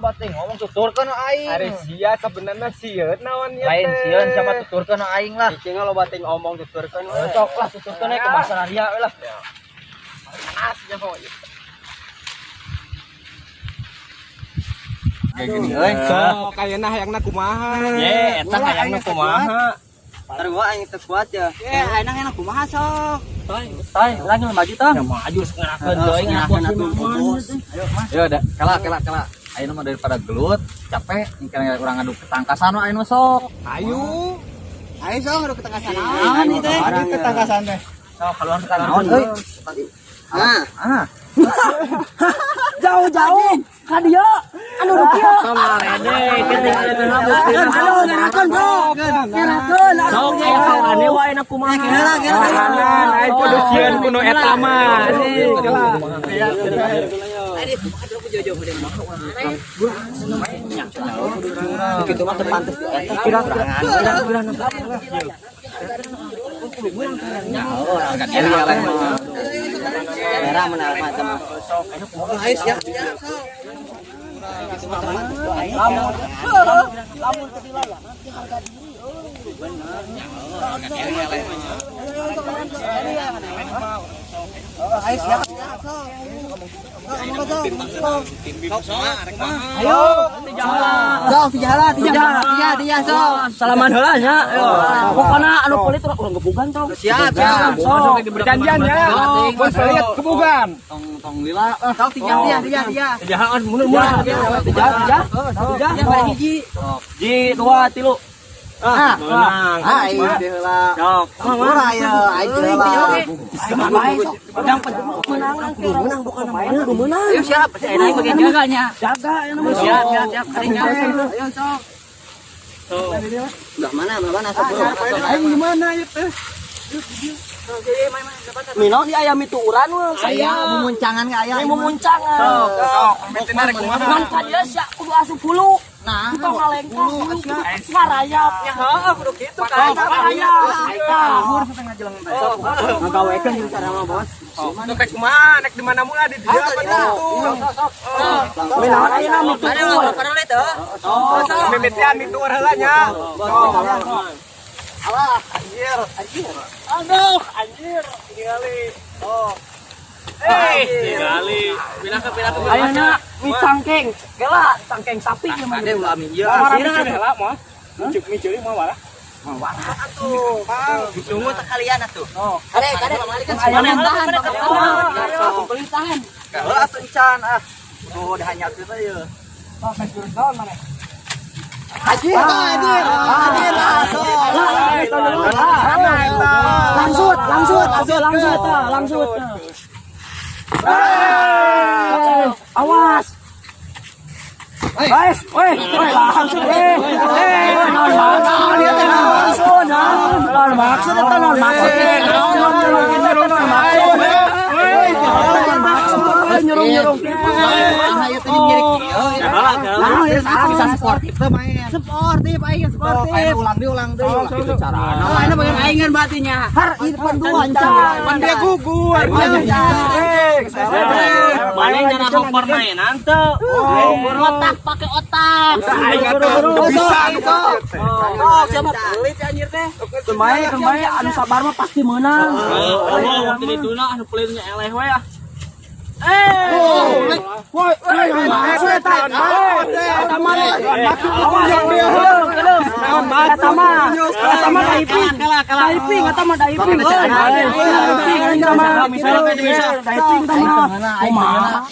Loba teh ngomong, tuturkeun aing. Ari sia sebenarnya sieun naon ieu? Lain sieun, siapa tuturkeun aing lah. Cicing loba teh ngomong, tuturkeun we. Sok lah, tuturkeun ke bahasa ria we lah. Asnya ho. Kayak gini euy. Sok ayeuna hayangna kumaha? Ye, eta hayangna kumaha? Sarua aing teu kuat ya. Eh, ayeuna enak kumaha sok? Tay, lanjut maju tah. Ya maju ngerakeun teuing Ngerakeun atuh, bos. Yo da, kala kala kala. Ayeuna mah daripada gelut, capek, engke urang ngadu ketangkasan we ayeuna sok. Ayo. Ayo sok ngadu ketangkasan naon ieu teh? Aduh, ketangkasan teh. Sok keluar Naon euy? Ah, Ah, Jauh-jauh ka dieu anu nu kieu. Kamarede, Ngerakeun, aduh, ngerakeun, bro. Ngerakeun. Sok aya kawane wae na kumaha. Kela kela. Kanan, aing kudu sieun kuno eta mah. Kitu mah teu pantes di eta. Merah menang mah eta mah. Ayo siap siap sok. Lamun teu dilayan nanti harga diri euy. Ayo siap siap sok. Ayo. Sok tiga tiga tiga tiga sok. Salaman heula nya. Pokona anu pelit urang gebugan tong. Siap siap. Sok. Perjanjian ya. Bos pelit kebugan. Tong tong lila. Ah. Sok tiga tiga tiga tiga. Jahaan mundur mundur. Tiga, tiga, tiga. Yang pada hiji. Ji, dua, tilu. Ah, Menang. ah, iya deh lah. Sok. Murah ya, aing heula. Bae sok. Yang penting menang, menang bukan main, kudu menang. Ayo siap, aing bagian jaganya. Jaga ya mah. Siap, siap, siap. Ayo sok. Udah mana, mana mana sok bro. Aing gimana ieu teh? Minong di ayam itu uran we. Aya mumuncangan ge aya. Ini mumuncangan. Sok, mimitina rek kumaha? Ngan ka dieu sia kudu asup hulu. Nah, Tong ngalengkah hulu ngarayap. Ya heeh kudu kitu kan. Ngarayap. Ngagawekeun jeung cara mah bos. Sok rek kumaha? Nek di mana mula, di dieu apa di ditu? Minaon ayeuna mitu. Mimitian dituur heula nya. Alah, anjir, anjir. Aduh, anjir. Eh, tingali. Pindah ke pindah ke. Ayeuna mie cangkeng. Gela, cangkeng sapi ieu mah. Ade ulah amin ieu. Heula mah. Micuk micuri mah walah. Atuh, sungut kalian atuh. Kade, kade, Pemerintahan, pemerintahan. Kalau atuh encan ah. Kudu dihanyatkeun teh ieu. Anjir, anjir, anjir, Langsut, langsut, langsut, langsut, langsut. Awas. Wes, weh, weh, langsung, eh, eh, naon maksud, maksud, naon maksud, eta naon maksud, naon naon maksud, naon maksud, nyurung nyurung. Ah, ieu teh nyeri kieu. Nah, ya Bisa sportif teh main. Sportif, aing sportif. Ayo ulang deui, ulang deui. Gitu carana. Oh, ayeuna bagian aingan berarti nya. Har, ieu depan dua encan. Pan dia gugur. Mana nyana hopor mainan tuh. Otak pakai otak. Aing atuh teu bisa anu kieu teh. Oh, siapa pelit anjir teh. Kemarin, kemarin anu sabar mah pasti menang. Oh, waktu itu nah anu pelitnya eleh we ah. Woi, woi, maksud eta. Eta mah awas, eta mah. Eta mah daiping. Daiping eta mah daiping. Daiping eta mah. Daiping eta mah. Kumaha?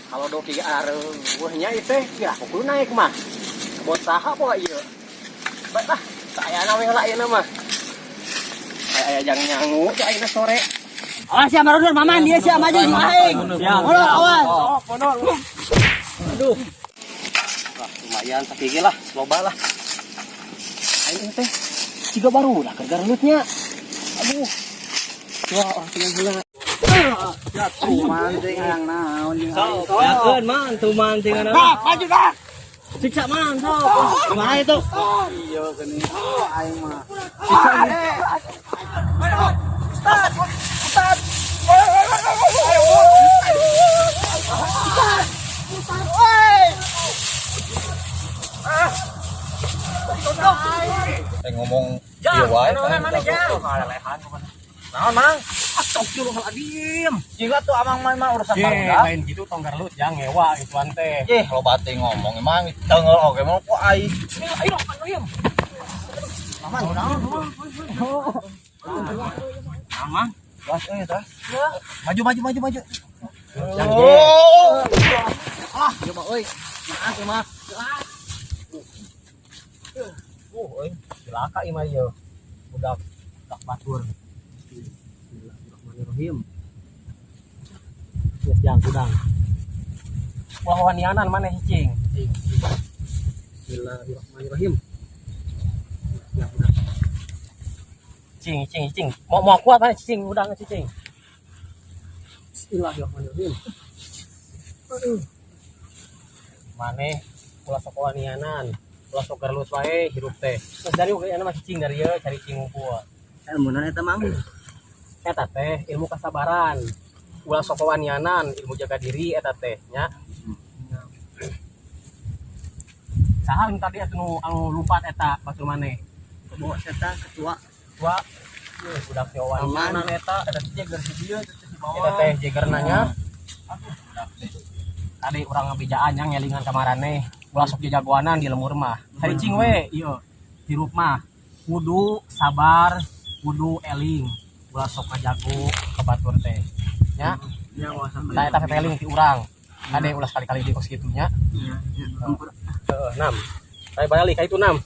Kalau doki areuweuhnya ieu teh, ya kudu naik mah. Buat saha poa ieu? Baik lah, saayana we heula ayeuna mah. Aya jang nyangu teh ayeuna sore. Awas ya marundur maman dia siap maju jeung aing. Mundur awas. Aduh. Wah, lumayan sakigi lah, loba lah. Aing teh siga baru lah keur garelutnya. Aduh. Wah, orang tinggal heula. Mancing yang naon jeung aing. Sok, yakeun man, tuh mancingan. Dah, maju dah. Siksa man, sok. Kumaha itu? Iya geuning aing mah. Ustad, Ustad. Eh ngomong ieu wae. Mana jang? Naon, Mang? Astagfirullahaladzim. Jika tuh amang main mah urusan Ye, barudak. lain gitu tong garlut jang ngewa ituan teh. Yeh, loba teh ngomong emang tenggel oge mah ku aing. Bismillahirrahmanirrahim. Aman. Gas euy tas. Maju maju maju maju. Oh. Ah, ieu mah euy. Maaf ieu mah. Euy, cilaka ieu mah ieu. Budak budak batur. Bismillahirrahmanirrahim. Geus jang kudang. Ulah wanianan maneh cicing. Cicing. Bismillahirrahmanirrahim. Jang kudang. Cicing, cicing, cicing. Mau mau kuat maneh cicing, udang cicing. Bismillahirrahmanirrahim. Aduh. Maneh ulah sok wanianan, ulah sok garlut wae hirup teh. Terus dari oge mah cicing dari ieu cari cing ngumpul. Ilmu eta Mang. Eta teh ilmu kesabaran. Ulah sok wanianan, ilmu jaga diri eta teh nya. Saha nu tadi atuh nu anu lumpat eta batur maneh? Bawa eta ketua. Tua. Budak teh wanianan eta. Eta jeger si dieu teh si bawah. Eta teh jegerna nya. Tadi urang ngabejaan nya ngelingan ka maraneh. Ulah sok jajagoanan di lemur mah. Haricing we ieu hirup mah kudu sabar, kudu eling. Ulah sok ngajago ka batur teh. Nya. Ya Tah eta pepeling ti urang. Kade ulah sekali-kali di kos kitu nya. Iya, ampun. Heeh, nam. Saya balik ka itu nam.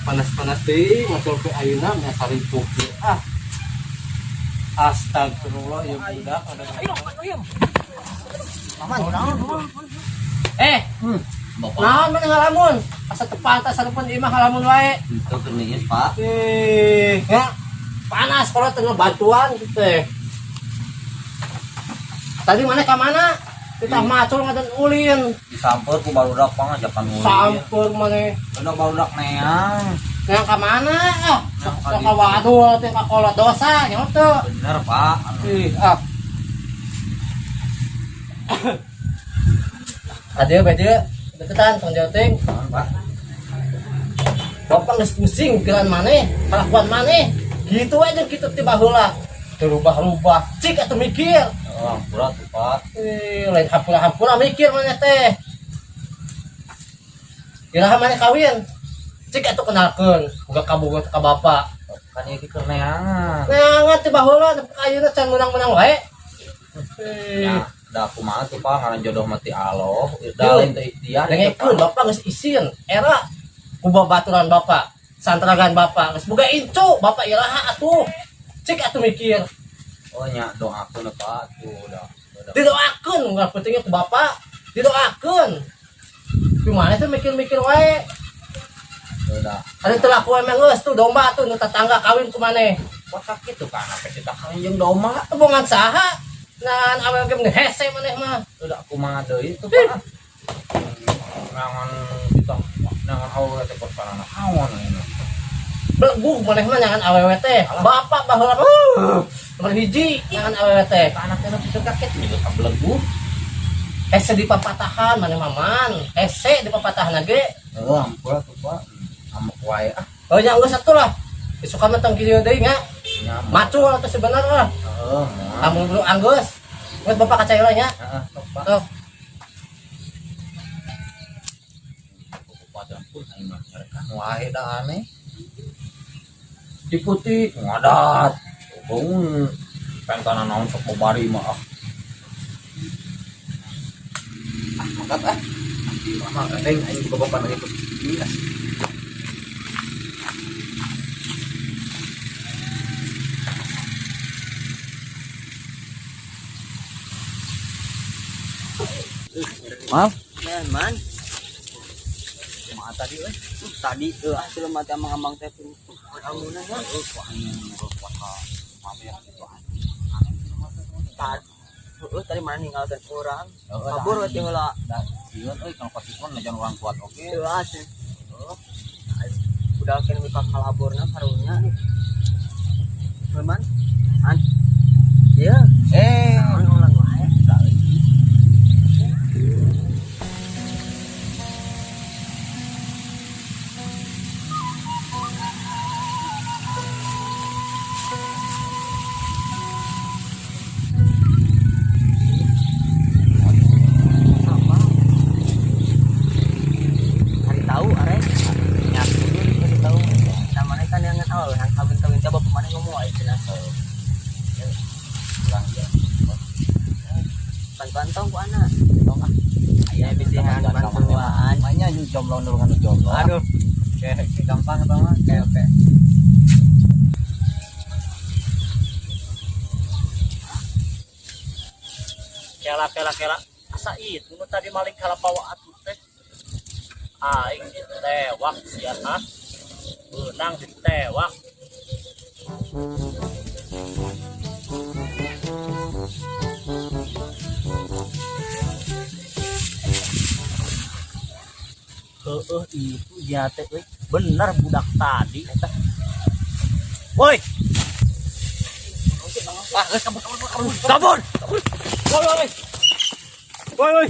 Panas-panas teh ngacol ke ayeuna nya saripuh ge. Ah. Astagfirullah ya budak ada. Eh, Bapak. naon maneh ngalamun? Asa teu pantas sarepun imah ngalamun wae. Itu keur niis, Pak. Eh, ya. Panas kalau tengah bantuan gitu teh. Tadi mana ka mana? Kita macul ngadan ulin. Disamper ku barudak pangajakan ulin. Samper maneh. Udah barudak neang. Yang ka mana? Ah, Yang ka sok ka wadul teh ka kolot dosa nya teu. Bener, Pak. Ih, ah. Aduh, beda. Deketan tong jauh ting. Naon, Pak? Bapak geus pusing pikiran maneh, kelakuan maneh. Gitu aja gitu ti baheula. Terubah-rubah, cik atuh mikir. Oh, ampura tuh, Pak. Eh, lain hampura-hampura mikir maneh teh. Iraha maneh kawin. Cik atuh kenalkeun, boga kabogoh ka bapak. Kan ieu keur neangan. Neangan ti baheula nepi ka ayeuna can meunang-meunang wae. Eh, Ya, da kumaha tuh, Pak, ngaran jodoh mati Allah. Da lain teh ikhtiar. dengekeun bapak geus isin era ku babaturan bapak, santragan bapak geus boga incu, bapak iraha atuh. Cik atuh mikir. Oh nya doakeun Pak tuh udah. Udah. Didoakeun nggak pentingnya ku bapak, didoakeun. Gimana tuh mikir-mikir wae. Udah. Ada telaku emang geus tuh domba tuh nu tetangga kawin ku maneh. Wah kitu kan apa kita kawin jeung domba. Tebongan saha? Nah, awewe ge meni hese maneh mah. Udah kumaha deui tuh, Pak. Nangan kita nangan awewe teh perkara naon ini. Belegug maneh mah nyangan awewe teh. Bapak baheula nomor hiji nyangan awewe teh. Ka anak teh nu kaget juga kabelegu. Hese di papatahan maneh mah man. Hese di papatahan ge. Heuh, ampura tuh, Pak. Amuk wae ah. Oh nya geus atuh lah. Besok mah tong kieu deui nya. Nya Macul atuh sebenarnya lah. heeh, moal. Kamu dulu anggeus. Geus bapak kacai lah nya. Heeh, sok, Pak. Sok. Kabupaten pun aing mah nyarekan wae da aneh. Diputik ngadat. Bangun pentana naon sok babari mah ah. Ah, mangkat ah. Mangkat aing aing buka bapak nanya ini ah. Maaf. Man, man. Kumaha tadi euy? Tadi euy ah sebelum mati amang-amang teh amunah ya. Tadi heeh tadi mana ninggalkeun urang. Kabur we teh heula. Da, sieun euy kalau pasipon najan urang kuat oge. Heuh ah sih. Udah kena mika kalaborna karunya nih. Heuh, man. Man. Iya, Eh, naon ulang wae. Apa? Cari tahu arek. nya kudu dikasih tahu. Namanya kan yang awal yang kawin-kawin coba pemana ngomong aja cenah. Urang ieu. Bantuan tong ku anak. Tong ah. Aya bisi bantuan. Makanya ju jomblo nulungan nu jomblo. Aduh. Oke, oke, gampang atau mah? Oke, oke. Kela kela kela asa itu nu tadi maling kalapawa atuh teh aing ditewak sia ha beunang ditewak. Heeh, itu ya teh euy, bener budak tadi eta. Woi. Ah, geus kabur kabur kabur. Kabur. Woi woi. Woi woi.